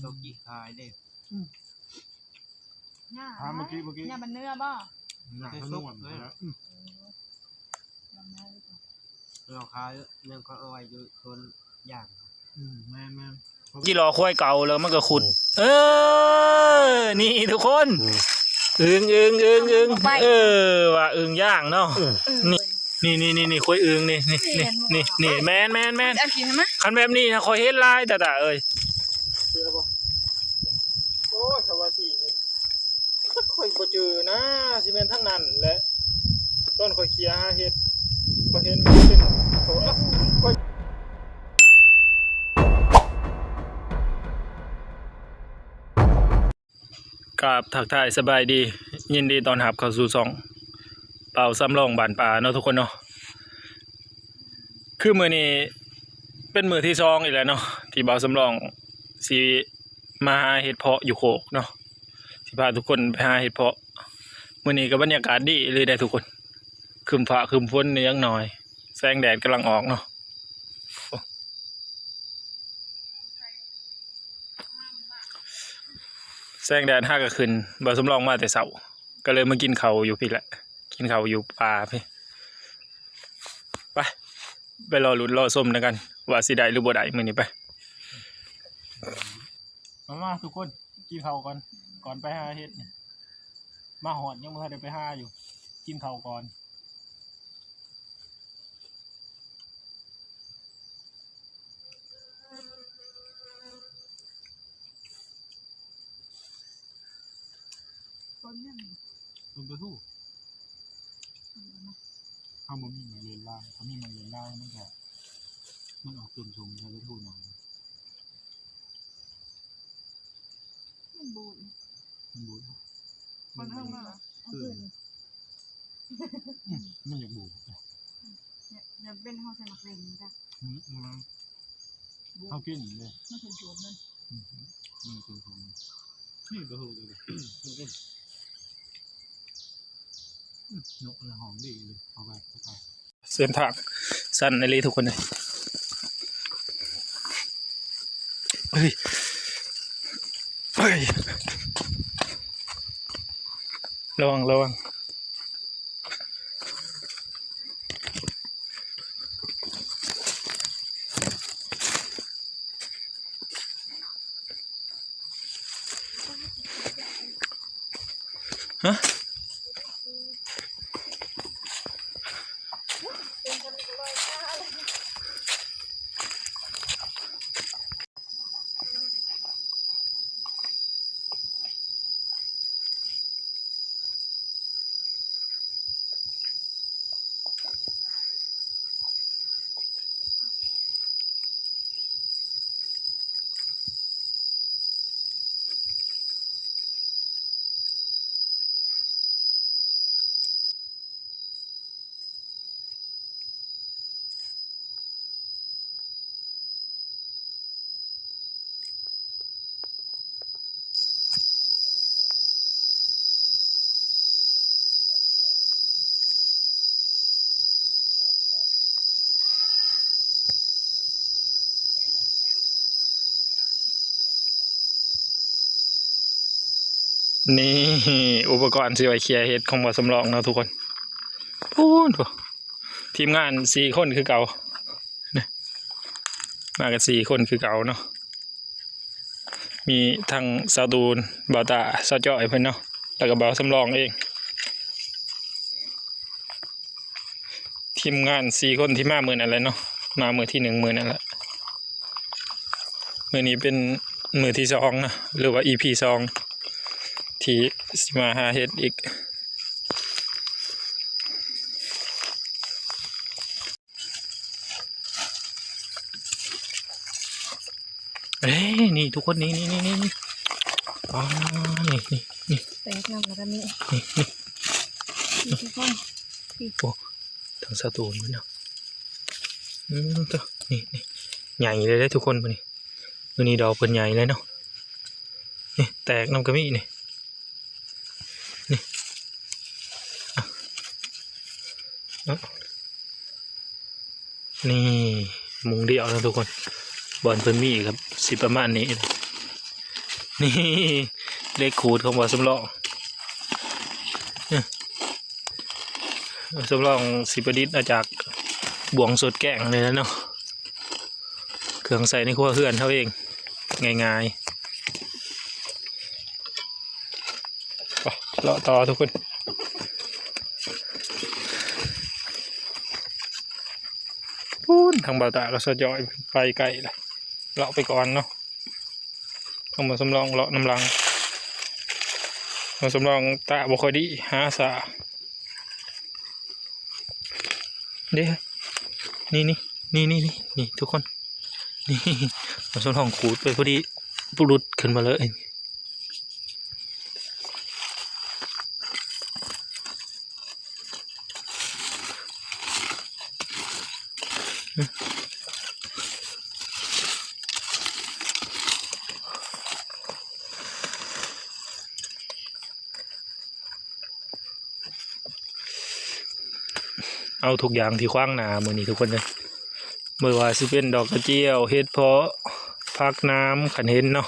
ໂລກິຂາຍເດ້. ອືມ ຫຍ້າ ຖາມເມື່ອກີ້ ເມື່ອກີ້ ຫຍ້າມັນເນື້ອບໍ່? ໜ້າ ເຮັດສຸກເລີຍ ຂະໜວມແລ້ວ. ອືມ ເອີ ລາວຂາຍ ຍັງເຂົາເອົາໄວ້ຢູ່ສວນຢາງ. ອືມ ແມ່ນໆ ຈີ່ຫຼໍ່ຄວາຍເກົ່າແລ້ວມັນກໍຂຸດ. ເອີ ນີ້ທຸກຄົນ ອືມ ອຶ່ງ ອຶ່ງ ອຶ່ງ ອຶ່ງ ເອີ ວ່າອຶ່ງຍ່າງເນາະ. ອືມ ນີ້ ນີ້ ນີ້ ນີ້ ຄວາຍອຶ່ງ ນີ້ ນີ້ ນີ້ ແມ່ນບໍ່ ນີ້ ນີ້ ແມ່ນ ແມ່ນ ແມ່ນ. ອັນກິນໃຫ້ມາ ຄັນແບບນີ້ນະ ຂ້ອຍເຫັນຫຼາຍ ຕາ ຕາເອີຍ. ເຊື່ອບໍ່? ໂອ້ຍ ຖ້າວ່າຊິ ຂ້ອຍບໍ່ຈື່ນະ ຊິແມ່ນທາງນັ້ນແຫຼະ. ຕອນຂ້ອຍເຄຍຫາເຫັດ ຂ້ອຍເຫັນມັນເປັນ ໂອ້ ຂ້ອຍ ກາບທັກທາຍສະບາຍດີ ຍິນດີຕ້ອນຮັບເຂົ້າສູ່ຊ່ອງບ່າວສຳລອງບ້ານປ່າເນາະທຸກຄົນເນາະ. ຄືມື້ນີ້ເປັນມື້ທີສອງອີກແລ້ວເນາະ ທີ່ບ່າວສຳລອງຊິ ມາຫາເຫັດເພາະຢູ່ໂຄກເນາະ ຊິພາທຸກຄົນໄປຫາເຫັດເພາະ. ມື້ນີ້ກໍບັນຍາກາດດີເລີຍເດ້ທຸກຄົນ ຄຶ້ມຟ້າຄຶ້ມຝົນນິດໜ້ອຍ ແສງແດດກຳລັງອອກເນາະ. ແສງແດດຫາກໍຂຶ້ນ ບ່າວສຳລອງມາແຕ່ເຊົ້າ ກໍເລີຍມາກິນເຂົ້າຢູ່ພີ້ແຫຼະ ກິນເຂົ້າຢູ່ປ່າພີ້. ໄປ ໄປລໍລຸ້ນລໍຊົມນຳກັນ ວ່າຊິໄດ້ຫຼືບໍ່ໄດ້ມື້ນີ້. ໄປ ມາ ມາທຸກຄົນ ກິນເຂົ້າກ່ອນ ກ່ອນໄປຫາເຫັດນີ້. ມາຮອດຍັງບໍ່ທັນໄດ້ໄປຫາຢູ່ ກິນເຂົ້າກ່ອນ. ຕົ້ນຫຍັງ? ຕົ້ນປາທູ. ເຮົາບໍ່ມີໝາກເລນລາວ ຖ້າມີໝາກເລນລາວມັນກະ ມັນອອກຕົ້ນສົ້ມ ຖ້າປາທູໜ້ອຍ ມັນບູດ ມັນບູດ. ມັນເອົາມາ ອືມ ມັນຢາກບູດ ອືມ ຢ່າ ຢ່າເປັນເຮົາໃສ່ໝາກເລນນະ. ອືມ ເຮົາກິນເດ້ ມັນເປັນສວນມັນ. ອືມ ມັນເປັນສວນ ນີ້ປາທູເດ້. ອືມ ນົກອັນນັ້ນຫອມດີເລີຍ ເອົາໄປ ເອົາໄປ. ເສັ້ນທາງຊັນອີ່ຫຼີທຸກຄົນເອີຍ. ເຮີ້ຍ ເຮີ້ຍ ລະວັງ ລະວັງ. ຮະ ນີ້ ອຸປະກອນຊິໄວ້ເຄຍເຫັດຂອງບ່າວສຳລອງເນາະທຸກຄົນ. ພຸ້ນ ທີມງານສີ່ຄົນຄືເກົ່າ ມາກັນສີ່ຄົນຄືເກົ່າເນາະ. ມີທັງສາວຕູນ, ບ່າວຕາ, ສາວຈ້ອຍເພິ່ນເນາະ ແລ້ວກໍບ່າວສຳລອງເອງ. ທີມງານສີ່ຄົນທີ່ມາມື້ນັ້ນແຫຼະເນາະ, ມາມື້ທີໜຶ່ງມື້ນັ້ນແຫຼະ. ມື້ນີ້ເປັນມື້ທີສອງເນາະ ຫຼືວ່າອີພີສອງ ທີ່ຊິມາຫາເຫັດອີກ. ເອີ ນີ້ທຸກຄົນ ນີ້ ນີ້ ນີ້ ນີ້ ວ້າ ນີ້ ນີ້ ນີ້ ແຕກນຳແລ້ວກໍມີ ນີ້ ນີ້ ນີ້ທຸກຄົນ ນີ້ ໂອ້ ທັງສະຕູນເນາະ. ອືມ ໂທ້ ນີ້ ນີ້ ໃຫຍ່ເລີຍເດ້ທຸກຄົນ ມື້ນີ້ ມື້ນີ້ດອກເພິ່ນໃຫຍ່ເລີຍເນາະ. ນີ້ແຕກນຳກໍມີນີ້ ນີ້ ອ່ະ ເນາະ ນີ້ມຸງດຽວເນາະທຸກຄົນ. ບ່ອນເພິ່ນມີກໍຊິປະມານນີ້. ນີ້ ເຫຼັກຂູດຂອງບ່າວສຳລອງ. ເອີ ບ່າວສຳລອງຊິປະດິດເອົາຈາກບ່ວງສົດແກ້ງນີ້ແຫຼະເນາະ. ເຄື່ອງໃຊ້ໃນຄົວເຮືອນເຮົາເອງ ງ່າຍໆ. ໄປ ເລາະຕໍ່ທຸກຄົນ. ພຸ້ນ ທາງບ່າວຕາກໍສະຈອຍໄປໄກລະ ເລາະໄປກ່ອນເນາະ. ທາງບ່າວສຳລອງເລາະນຳຫຼັງ. ບ່າວສຳລອງຕາບໍ່ຄ່ອຍດີ ຫາສາເດ້. ນີ້ ນີ້ ນີ້ ນີ້ ນີ້ ນີ້ ທຸກຄົນ ນີ້ ບ່າວສຳລອງຂູດໄປພໍດີ ປຸດຫຼຸດຂຶ້ນມາເລີຍ. ເອົາທຸກຢ່າງທີ່ຂວາງໜ້າມື້ນີ້ທຸກຄົນເດີ ບໍ່ວ່າຊິເປັນດອກກະຈຽວ ເຫັດເພາະ ຜັກໜາມ ຄັນເຫັນເນາະ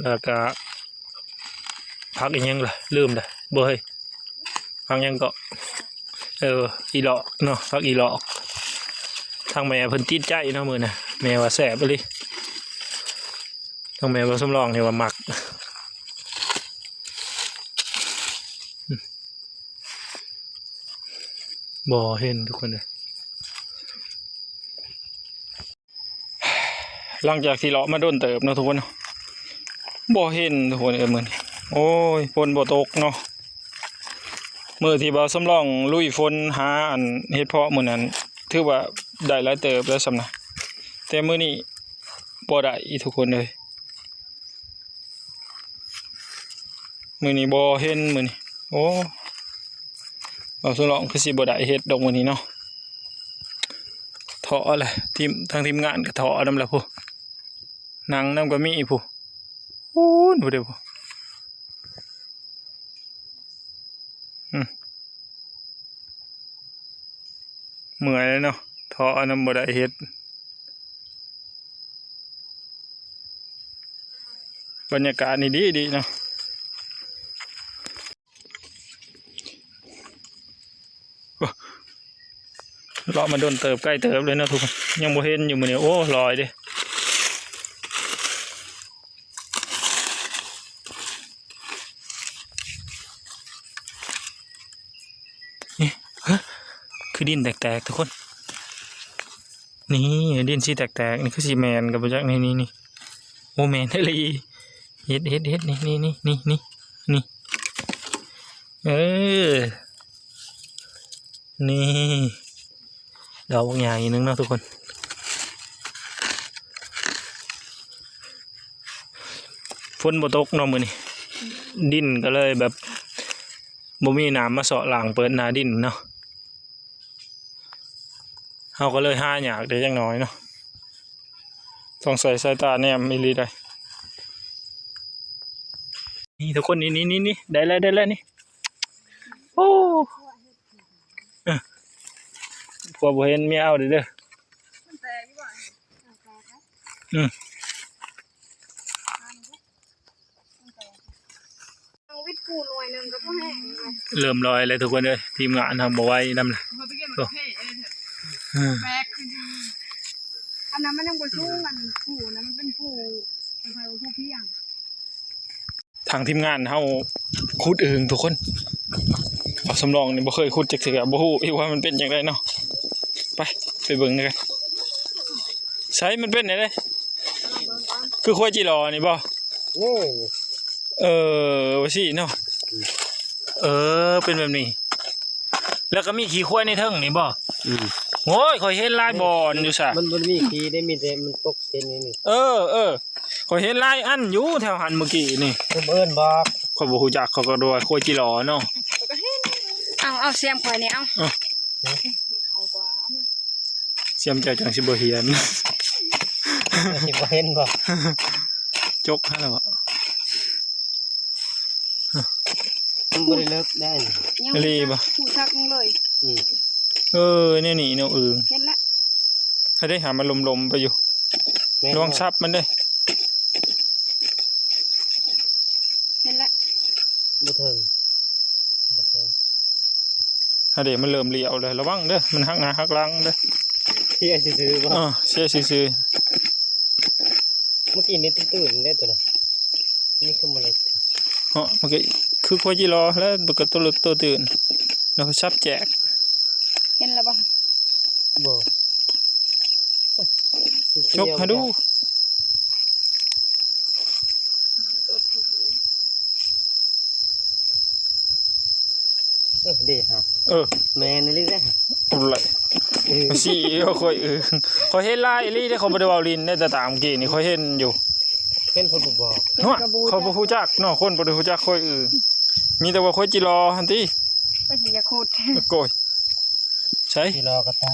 ແລ້ວກະຜັກອີ່ຫຍັງລະ ລືມລະ ບໍ່ເຮີ້ຍ ຜັກຫຍັງເກາະ ເອີ ອີຫຼອກເນາະ ຜັກອີຫຼອກ. ທາງແມ່ເພິ່ນຕິດໃຈເນາະມື້ນະ ແມ່ວ່າແຊບອີ່ຫຼີ. ທາງແມ່ບ່າວສຳລອງນີ້ວ່າມັກ ບໍ່ເຫັນທຸກຄົນເດີ. ຫຼັງຈາກທີ່ເລາະມາດົນເຕີບເນາະທຸກຄົນເນາະ ບໍ່ເຫັນທຸກຄົນເອີຍມື້ນີ້. ໂອ້ຍ ຝົນບໍ່ຕົກເນາະ. ມື້ທີ່ບ່າວສຳລອງລຸຍຝົນຫາອັນເຫັດເພາະມື້ນັ້ນ ຖືວ່າໄດ້ຫຼາຍເຕີບແລ້ວສ່ຳນະ ແຕ່ມື້ນີ້ບໍ່ໄດ້ອີກທຸກຄົນເອີຍ. ມື້ນີ້ບໍ່ເຫັນ ມື້ນີ້ ໂອ້ ບ່າວສຳລອງຄືຊິບໍ່ໄດ້ເຮັດດອກມື້ນີ້ເນາະ. ເທາະແຫຼະ ທີມ ທາງທີມງານກໍເທາະນຳແຫຼະພຸ້ນ ນັ່ງນຳກໍມີພຸ້ນ ພຸ້ນເດ້ພຸ້ນ. ອືມ ເມື່ອຍເນາະ ເທາະນຳບໍ່ໄດ້ເຮັດ. ບັນຍາກາດນີ້ດີໆເນາະ. ເລາະມາດົນເຕີບ ໃກ້ເຕີບເລີຍເນາະທຸກຄົນ ຍັງບໍ່ເຫັນຢູ່ມື້ນີ້. ໂອ້ ຫຼອຍເດ້. ນີ້ ຮະ ຄືດິນແຕກໆທຸກຄົນ. ນີ້ ດິນສີແຕກໆ ນີ້ຄືຊິແມ່ນກໍບໍ່ຈັກ. ນີ້ໆໆ ໂອ້ ແມ່ນອີ່ຫຼີ. ເຮັດໆໆ ນີ້ໆໆ ນີ້ ເອີ ນີ້ ດອກບັກໃຫຍ່ໜຶ່ງເນາະທຸກຄົນ. ຝົນບໍ່ຕົກເນາະມື້ນີ້ ດິນກໍເລີຍແບບບໍ່ມີນ້ຳມາເຊາະລ້າງເປີດໜ້າດິນເນາະ. ເຮົາກໍເລີຍຫາຍາກເດຈັກໜ້ອຍເນາະ ຕ້ອງໃສ່ສາຍຕາແນມອີ່ຫຼີໃດ໋. ນີ້ທຸກຄົນ ນີ້ໆໆ ໄດ້ແລ້ວ ໄດ້ແລ້ວນີ້. ໂອ້ ເອີ ຜົວບໍ່ເຫັນເມຍເອົາເດີ້. ອືມ ເອົາວິດປູໜ່ວຍໜຶ່ງກໍພໍແຫ້ງເລີຍ. ເລີ່ມລອຍແລ້ວທຸກຄົນເອີຍ ທີມງານເຮົາບໍ່ໄຫວນຳລະ. ໂອ້ ເອີ ແປກ ອັນນັ້ນມັນຍັງບໍ່ສູງ ອັນປູນະ ມັນເປັນປູ ເຂົາເອີ້ນວ່າພູພຽງ. ທາງທີມງານເຮົາຂຸດອຶ່ງທຸກຄົນ. ບ່າວສຳລອງນີ້ບໍ່ເຄີຍຂຸດຈັກເທື່ອ ບໍ່ຮູ້ອີກວ່າມັນເປັນຈັ່ງໃດເນາະ. ໄປ ໄປເບິ່ງນຳກັນ. ໃສ ມັນເປັນແນວໃດ? ຄືຄວາຍຈີຫຼໍ່ນີ້ບໍ່? ໂອ້ ເອີ ວ່າຊີ້ເນາະ. ອືມ ເອີ ເປັນແບບນີ້ ແລ້ວກໍມີຂີ້ຄວາຍໃນເທິງນີ້ບໍ່? ອືມ ໂອ້ຍ ຂ້ອຍເຫັນຫຼາຍບ່ອນຢູ່ຊະ. ມັນບໍ່ມີຂີ້ເດ້ ມີແຕ່ມັນຕົກເປັນນີ້. ເອີ ເອີ ຂ້ອຍເຫັນຫຼາຍອັນຢູ່ແຖວຫັ້ນມື້ກີ້ນີ້. ຄືບໍ່ເອີ້ນບອກ ຂ້ອຍບໍ່ຮູ້ຈັກ ຂ້ອຍກໍວ່າຄວາຍຈີຫຼໍ່ເນາະ. ເອົາ ເອົາ ສຽມຂ້ອຍນີ້ ເອົາ ເອົາ ສຽມເຈົ້າຈັ່ງຊິບໍ່ເຫັນ ຊິບໍ່ເຫັນບໍ່? ຈົກຫັ້ນແຫຼະ. ມັນບໍ່ໄດ້ເລິກໄດ໋ ອີ່ຫຼີບໍ່? ຜູ້ສັກຍັງເລີຍ. ອືມ ເອີ ແນວນີ້ເນາະ ອຶ່ງ ເຫັນລະ ເຮົາໄດ້ຫາມັນລົມໆໄປຢູ່. ແມ່ນ ລອງສັບມັນເດີ້. ບໍ່ເຖິງ ບໍ່ເຖິງ. ຫັ້ນເດ້ ມັນເລີ່ມລ້ຽວແລ້ວ ລະວັງເດີ ມັນຫັກໜ້າຫັກຫຼັງເດີ. ເຊຍຊື່ໆບໍ່? ເອີ ເຊຍຊື່ໆ. ເມື່ອກີ້ນີ້ຕື່ນໆເດ້ຕົວນັ້ນ ນີ້ຄືບໍ່ເລິກເນາະ. ເມື່ອກີ້ຄືຄວາຍຈີລໍແລ້ວ ມັນກໍຕົວເລິກຕົວຕື່ນ ແລ້ວສັບແຈກ. ເຫັນແລ້ວບໍ່? ບໍ່. ຈົກໃຫ້ດູ. ເອີ ເດ້ຮະ ເອີ ແມ່ນອີ່ຫຼີເດ້. ໂອ້ຍ ເອີ ຊິເອົາຂ້ອຍອຶ່ງ ຂ້ອຍເຫັນຫຼາຍອີ່ຫຼີເດ້ ຂ້ອຍບໍ່ໄດ້ເວົ້າຫຼິ້ນເດ້. ແຕ່ຕາມກີ້ນີ້ຂ້ອຍເຫັນຢູ່ ເຫັນເພິ່ນບໍ່ບອກ ເນາະ ເຫັນກໍບໍ່ຮູ້ຈັກ ຂ້ອຍບໍ່ຮູ້ຈັກເນາະ ຄົນບໍ່ໄດ້ຮູ້ຈັກຂ້ອຍອຶ່ງ ມີແຕ່ວ່າຂ້ອຍຈີລໍຫັ້ນຕິ. ຂ້ອຍຊິຢາກຂຸດ ໂອ້ຍ ໃສ ຈີລໍກໍຕາ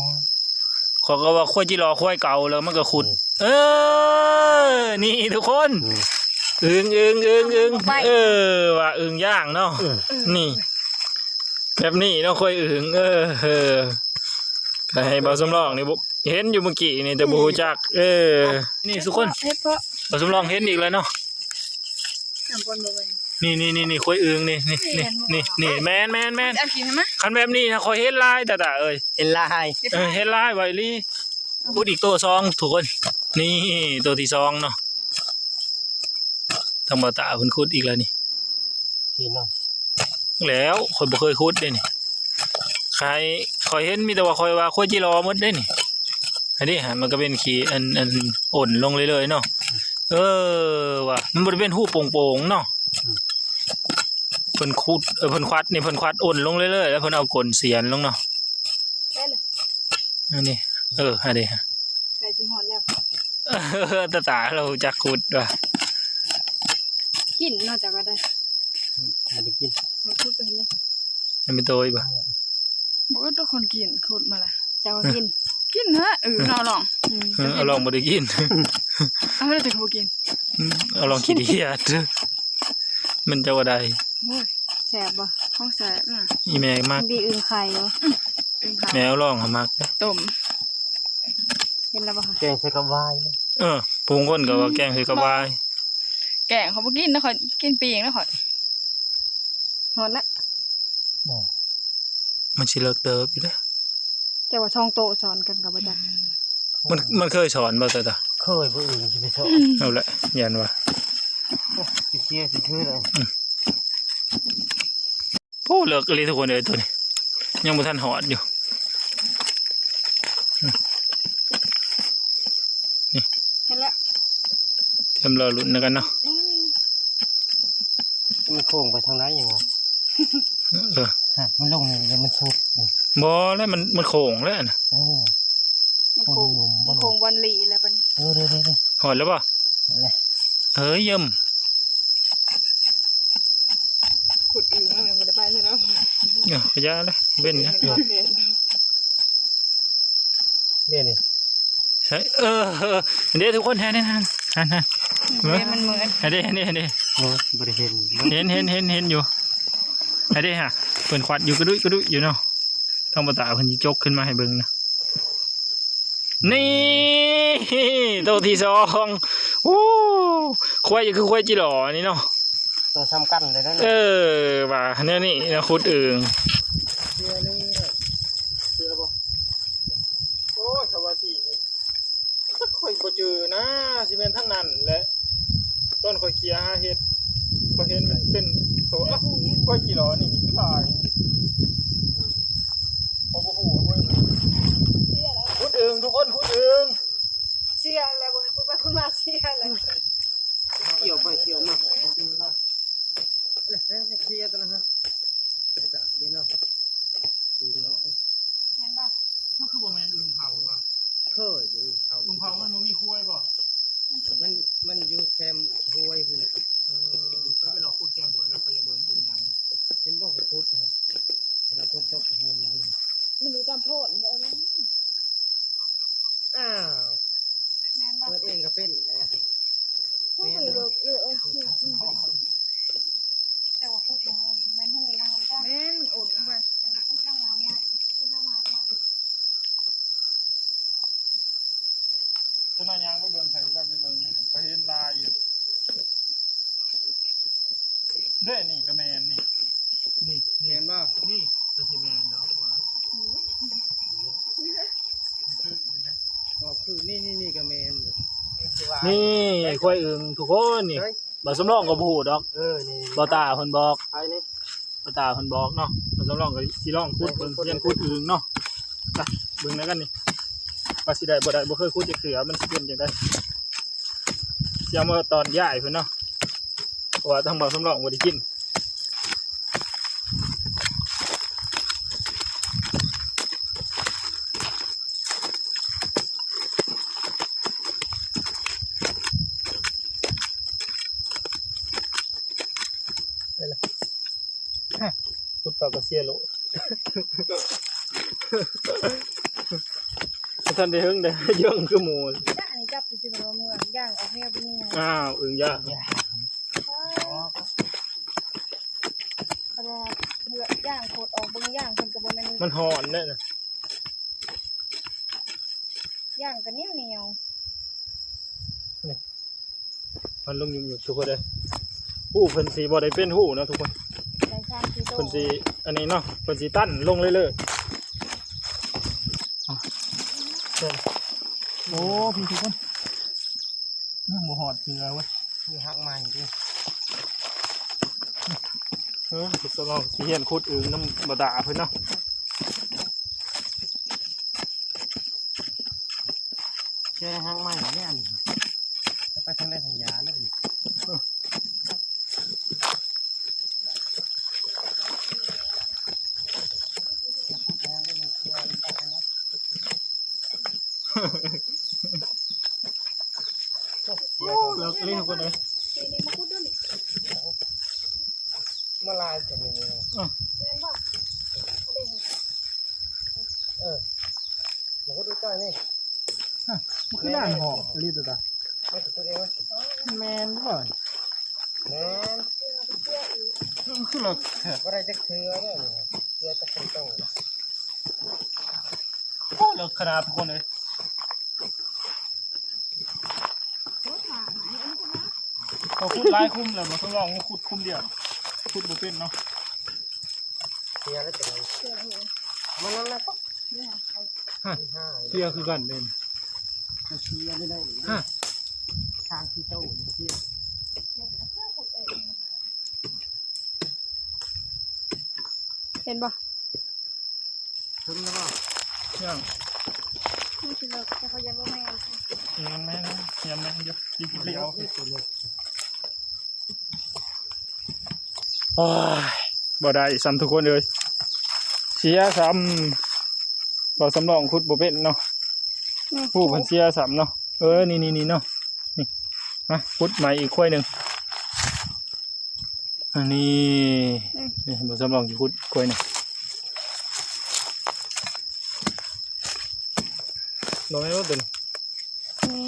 ຂ້ອຍກໍວ່າຄວາຍຈີລໍຄວາຍເກົ່າ ແລ້ວມັນກໍຂຸດ. ອືມ ເອີ ນີ້ທຸກຄົນ ອືມ ອຶ່ງ ອຶ່ງ ອຶ່ງ ອຶ່ງ ເອີ ວ່າອຶ່ງຍ່າງເນາະ. ອືມ ນີ້ ແບບນີ້ເນາະ ຄວາຍອຶ່ງ. ເອີ ເອີ ກໍໃຫ້ບ່າວສຳລອງນີ້ ເຫັນຢູ່ເມື່ອກີ້ນີ້ ແຕ່ບໍ່ຮູ້ຈັກ. ເອີ ນີ້ທຸກຄົນ ເຫັດເພາະ ບ່າວສຳລອງເຫັນອີກແລ້ວເນາະ. ນ້ຳຝົນບໍ່ແມ່ນ ນີ້ໆໆ ຄວາຍອຶ່ງນີ້ ນີ້ ນີ້ ນີ້ ນີ້ ແມ່ນໆໆ ອັນກິນໃຫ້ມາ. ຄັນແບບນີ້ນະ ຂ້ອຍເຫັນຫຼາຍຕາຕາເອີຍ ເຫັນຫຼາຍ ເອີ ເຫັນຫຼາຍວ່າອີ່ຫຼີ. ຂຸດອີກໂຕສອງທຸກຄົນ ນີ້ໂຕທີສອງເນາະ. ທາງບ່າວຕາເພິ່ນຂຸດອີກແລ້ວນີ້ ພີ່ນ້ອງ. ແລ້ວຂ້ອຍບໍ່ເຄີຍຂຸດເດ້ນີ້ ຂ້ອຍ ຂ້ອຍເຫັນມີແຕ່ວ່າຂ້ອຍວ່າຄວາຍຈີລໍໝົດເດ້ນີ້. ອັນນີ້ຫະ ມັນກໍເປັນຂີ້ ອັນ ອັນ ອົນລົງເລື້ອຍໆເນາະ. ເອີ ວ່າມັນບໍ່ໄດ້ເປັນຮູໂປ່ງໆເນາະ. ອືມ ເພິ່ນຂຸດ ເອີ ເພິ່ນຄວັດນີ້ ເພິ່ນຄວັດອົນລົງເລື້ອຍໆ ແລ້ວເພິ່ນເອົາກົ້ນສຽນລົງເນາະ. ໄດ້ລະ ອັນນີ້ ເອີ ອັນນີ້ຫະ ໃກ້ຊິຮອດແລ້ວ. ຕາຕາລາວຮູ້ຈັກຂຸດວ່າ ກິນເນາະ ເຈົ້າກໍໄດ້ ບໍ່ໄດ້ກິນ ຂຸດໄປເຮັດເລີຍ. ໃຫ້ມັນໂຕຍບໍ່? ບໍ່ອຶດດອກຄົນກິນ ຂຸດມາລະ ເຈົ້າກໍກິນ ກິນເນາະ. ເອີ ເນາະ ລອງ ເອີ ເອົາລອງບໍ່ໄດ້ກິນ ເອົາແລ້ວແຕ່ກໍບໍ່ກິນ. ອືມ ເອົາລອງຂີ້ດຽດ ມັນຈະວ່າໃດ. ໂອ້ຍ ແຊບບໍ່? ຂອງແຊບນະ ອີ່ແມ່ມັກ ດີ. ອຶ່ງໄຂ່ບໍ່? ອືມ ອຶ່ງໄຂ່ ແມ່ເອົາລອງຫາມັກເດ້ ຕົ້ມ. ເຫັນແລ້ວບໍ່ຄະ? ແກງໃສ່ກັບຫວາຍ. ເອີ ຜູ້ບາງຄົນກໍວ່າ ອືມ ແກງໃສ່ກັບຫວາຍ. ແກງຂ້ອຍບໍ່ກິນນະ ຂ້ອຍກິນປີ້ງນະຂ້ອຍ. ຮອດລະ ບໍ່ ມັນຊິເລິກເຕີບຢູ່ເດ້. ແຕ່ວ່າສອງໂຕະສອນກັນກໍບໍ່ຈັກ. ມັນ ມັນເຄີຍສອນບໍ່ຕາຕາ? ເຄີຍ ບໍ່ອື່ນຊິໄປສອນ. ເອົາລະ ຢ້ານວ່າ ໂອ້ ຊິເຊຍຊິຄືລະ. ອືມ ໂອ້ ເລິກອີ່ຫຼີທຸກຄົນເອີຍ ໂຕນີ້ຍັງບໍ່ທັນຮອດຢູ່. ອືມ ນີ້ ເຫັນແລ້ວ ຕຽມລໍລຸ້ນນຳກັນເນາະ. ອືມ ມັນໂຄ້ງໄປທາງໃດຫຍັງວະ? ເອີ ຮະ ມັນລົງນີ້ ມັນສຸດນີ້. ບໍ່ແລ້ວ ມັນ ມັນໂຄ້ງແລ້ວນະ. ເອີ ມັນໂຄ້ງ ມັນໂຄ້ງບ່ອນຫຼີແລ້ວບັດນີ້. ເອີ ເດ້ໆໆ ຮອດແລ້ວບໍ່? ຫັ້ນແຫຼະ ເອີ ຢ້ຳ. ຂຸດອີກແລ້ວ ບໍ່ໄດ້ໄປໃຊ່ເນາະ. ເອີ ຢ່າແຫຼະ ເວັ້ນນະ ເດ້ນີ້ ໃຊ່ ເອີ ເອີ ເດ້ທຸກຄົນ ຫັ້ນ ຫັ້ນ ຫັ້ນ ເດ້ ມັນເໝືອນ ຫັ້ນເດ້ ຫັ້ນເດ້ ຫັ້ນເດ້. ໂອ້ ບໍ່ໄດ້ເຫັນ ເຫັນ ເຫັນ ເຫັນ ເຫັນຢູ່ ຫັ້ນເດ້ ຫັ້ນ ເພິ່ນຄວັດຢູ່ກະດຸຍກະດຸຍຢູ່ເນາະ. ທາງບໍ່ຕາເພິ່ນຊິຈົກຂຶ້ນມາໃຫ້ເບິ່ງນະ. ນີ້ ໂຕທີສອງ. ໂອ້ ຄວາຍກໍຄືຄວາຍຈີຫຼໍນີ້ເນາະ ໂຕສ່ຳກັນເລີຍນະ. ເອີ ວ່າແນວນີ້ນະ ຂຸດອຶ່ງ. ເຊື່ອນີ້ ເຊື່ອບໍ່? ໂອ້ຍ ຄຳວ່າສີນີ້ ຂ້ອຍບໍ່ຈື່ນະ ຊິແມ່ນທາງນັ້ນແຫຼະ. ຕອນຂ້ອຍເຄຍຫາເຫັດ ຂ້ອຍເຫັນມັນເປັນໂຕ ອ້າວ ຂ້ອຍຈີຫຼໍນີ້ຄືຫຼາຍ ຂ້ອຍບໍ່ຮູ້ເວີຍ. ຂຸດອຶ່ງທຸກຄົນ ຂຸດອຶ່ງ. ເຊື່ອແລ້ວ ບໍ່ແມ່ນຂຸດໄປຂຸດມາ ເຊື່ອແລ້ວ. ກ່ຽວໄປກ່ຽວມາ ເຄຍຕົວນັ້ນຮະ ເດເນາະ. ອືມ ເນາະ ແມ່ນບໍ່? ມັນຄືບໍ່ແມ່ນອຶ່ງເຜົາວະ? ເຄີຍຢູ່ອຶ່ງເຜົາ. ອຶ່ງເຜົາມັນບໍ່ມີຄວາຍບໍ່? ມັນ ມັນຢູ່ແຄມຫ້ວຍພຸ້ນ. ເອີ ໄປ ໄປລອກຂຸດແຄມຫ້ວຍ ແລ້ວຂ້ອຍຢາກເບິ່ງອຶ່ງຫຍັງ. ເຫັນບໍ່ຂຸດນະ? ເວລາຝົນຕົກມັນ ມັນຢູ່ຕາມໂພນເດ້. ອ້າວ ແມ່ນບໍ່? ເປີດເອງກໍເປັນແຫຼະ. ແມ່ນ ແຕ່ວ່າຂຸດແມ່ນຮູ້ວ່າ ແມ່ນ ມັນອົນໄປ ແຕ່ວ່າຂຸດແລ້ວມາໃໝ່ ຂຸດແລ້ວມາໃໝ່. ເຈົ້ານ້ອຍຍ່າງໄປເບິ່ງ ໃຜຊິພາໄປເບິ່ງ ຂ້ອຍເຫັນຫຼາຍຢູ່. ນີ້ຄວາຍອຶ່ງທຸກຄົນນີ້ ເຮີ້ຍ ບ່າວສຳລອງກໍບໍ່ຮູ້ດອກ ເອີ ນີ້ ບ່າວຕາເພິ່ນບອກ ໄປນີ້ ບ່າວຕາເພິ່ນບອກເນາະ ບ່າວສຳລອງກໍຊິລອງຂຸດເບິ່ງ ເອີ ຮຽນຂຸດອຶ່ງເນາະ ໄປເບິ່ງນຳກັນນີ້ ວ່າຊິໄດ້ບໍ່ໄດ້ ບໍ່ເຄີຍຂຸດຈັກເທື່ອ ມັນຊິເປັນຈັ່ງໃດ ຊິເອົາມາຕ້ອນຍາຍເພິ່ນເນາະ ເພາະວ່າທາງບ່າວສຳລອງບໍ່ໄດ້ກິນ. ไปเลย ฮะ ขุดต่อก็เสียโลด บ่ทันได้เฮิงได้เยิงคือหมู่ อันนี้จับซื่อๆ มันว่าเมืองย่างออกแนวเป็นยังไง อ้าว อึ่งย่าง คันว่าเฮือกย่างโพดออกเบิ่งย่างเพิ่นก็บ่แม่น มันฮ้อนเด้นะ ย่างก็เหนียวๆ นี่ มันลงหยุบๆ ทุกคนเด้อ ฮู้เพิ่นสิบ่ได้เป็นฮู้เนาะทุกคน ได้สามสี่โต เพิ่นสิอันนี้เนาะ เพิ่นสิตันลงเรื่อยๆ อ่ะ เชิญ โอ้ พี่ทุกคน ยังบ่ฮอดเทื่อเว้ย มีฮักใหม่เด้อ เออ ทดลองสิเฮียนขุดอึ่งนำบ่าวตาเพิ่นเนาะ เจอฮักใหม่เด้ออันนี้ จะไปทางใดทางยาเด้อ โอ้ เลิกอีหลีทุกคนเอ้ย นี่ นี่ มาขุดดูนี่ มาลายจังนี่ อ่ะ แม่นบ่ เอาเด้ เออ มาขุดดูใต้นี่ ฮะ มันคือด่านหอกอีหลีตัวตา มันคือตัวเองวะ แม่นบ่ แม่น มันคือเลิกแท้ บ่ได้จักเทื่อเด้อนี่ เทื่อจักเป็นโต โอ้ เลิกขนาดทุกคนเอ้ย เขาขุดหลายคุมแล้ว บ่ทดลองขุดคุมเดียว ขุดบ่เป็นเนาะ เสียแล้วจัง มันนั่นแหละ ฮะ เสียคือกันเด้ เสียได้ได้ ฮะ ทางที่เจ้าเสีย เห็นบ่ ถึงแล้วบ่ ยัง มันสิเลิก แต่เขายังบ่แม่น ยังแม่น ยังแม่นอยู่ ยี่สิบเหลียว โอ้ย บ่ได้ซ้ำทุกคนเอ้ย เสียซ้ำ บ่าวสำรองขุดบ่เป็นเนาะ นี่ ผู้เพิ่นเสียซ้ำเนาะ เออ นี่ๆๆ เนาะ นี่ มาขุดใหม่อีกควยหนึ่ง อันนี้ อืม นี่ บ่าวสำรองสิขุดควยหนึ่ง ลองให้มันเป็น นี่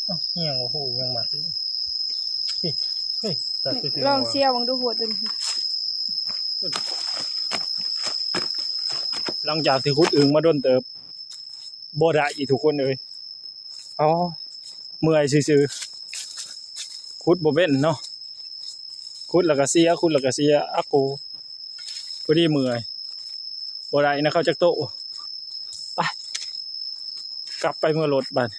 อ้าว อิหยังวะ หูยังหมัดอยู่ นี่ นี่ ตัดไปสิ ลองเสียเบิ่งดูหัวตัวนี้ หลังจากที่ขุดอึ่งมาโดนเติบ บ่ได้อีกทุกคนเอ้ย อ๋อ เมื่อยซื่อๆ ขุดบ่เป็นเนาะ ขุดแล้วก็เสีย ขุดแล้วก็เสีย อะโก พอดีเมื่อย บ่ได้นะ เขาจักโต ไป กลับไปเมือรถบัด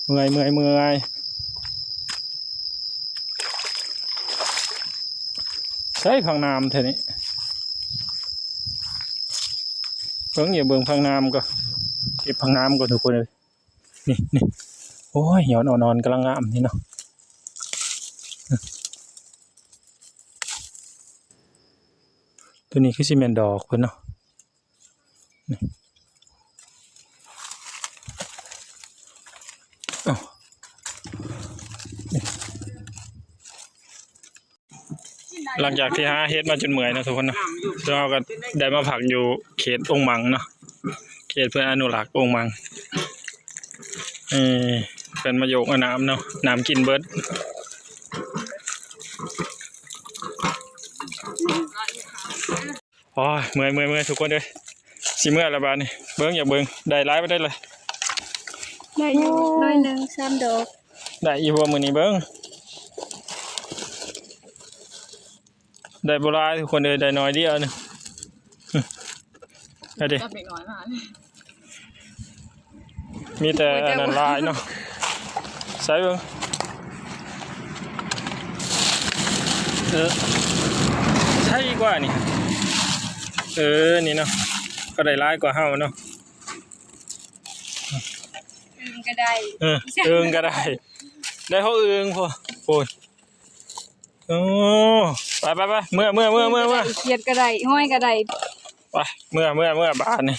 เมื่อย เมื่อย เมื่อย ใส่ผักน้ำแท้นี่ เบิ่ง อย่าเบิ่งผักน้ำก่อน เก็บผักน้ำก่อนทุกคนเอ้ย นี่ นี่ โอ้ย ยอดอ่อนๆ กำลังงามนี่เนาะ ตัวนี้คือสิแม่นดอกเพิ่นเนาะ นี่ เอ้า นี่ หลังจากที่หาเห็ดมาจนเมื่อยเนาะทุกคนเนาะ แล้วเราก็ได้มาพักอยู่เขตองค์มังเนาะ เขตเพื่ออนุรักษ์องค์มัง เอ่อ เพิ่นมาโยกเอาน้ำเนาะ น้ำกินเบิด ໂອ້ຍ ເມື່ອຍ ເມື່ອຍ ເມື່ອຍ ທຸກຄົນເອີຍ ຊິເມື່ອລະບາດນີ້. ເບິ່ງ ຢາກເບິ່ງ ໄດ້ຫຼາຍປານໃດລະ? ໄດ້ຢູ່ໜ້ອຍໜຶ່ງ ສາມດອກ. ໄດ້ຢູ່ບໍ່ມື້ນີ້? ເບິ່ງ ໄດ້ບໍ່ຫຼາຍທຸກຄົນເອີຍ ໄດ້ໜ້ອຍດຽວໜຶ່ງ. ເອົາເດ້ ຈັບເດັກນ້ອຍມາ ມີແຕ່ອັນນັ້ນຫຼາຍເນາະ. ໃສ່ເບິ່ງ ເອີ ໃສ່ອີກວ່ານີ້ ເອີ ນີ້ເນາະ ເຂົາໄດ້ຫຼາຍກວ່າເຮົາເນາະ. ອຶ່ງກໍໄດ້ ເອີ ອຶ່ງກໍໄດ້ ໄດ້ເຮົາອຶ່ງພຸ້ນ ໂອ້ ໄປໆໆ ເມືອ ເມືອ ເມືອ ເມືອ ເມືອ ຂຽດກໍໄດ້ ຫອຍກໍໄດ້ ໄປ ເມືອ ເມືອ ເມືອ ບາດນີ້.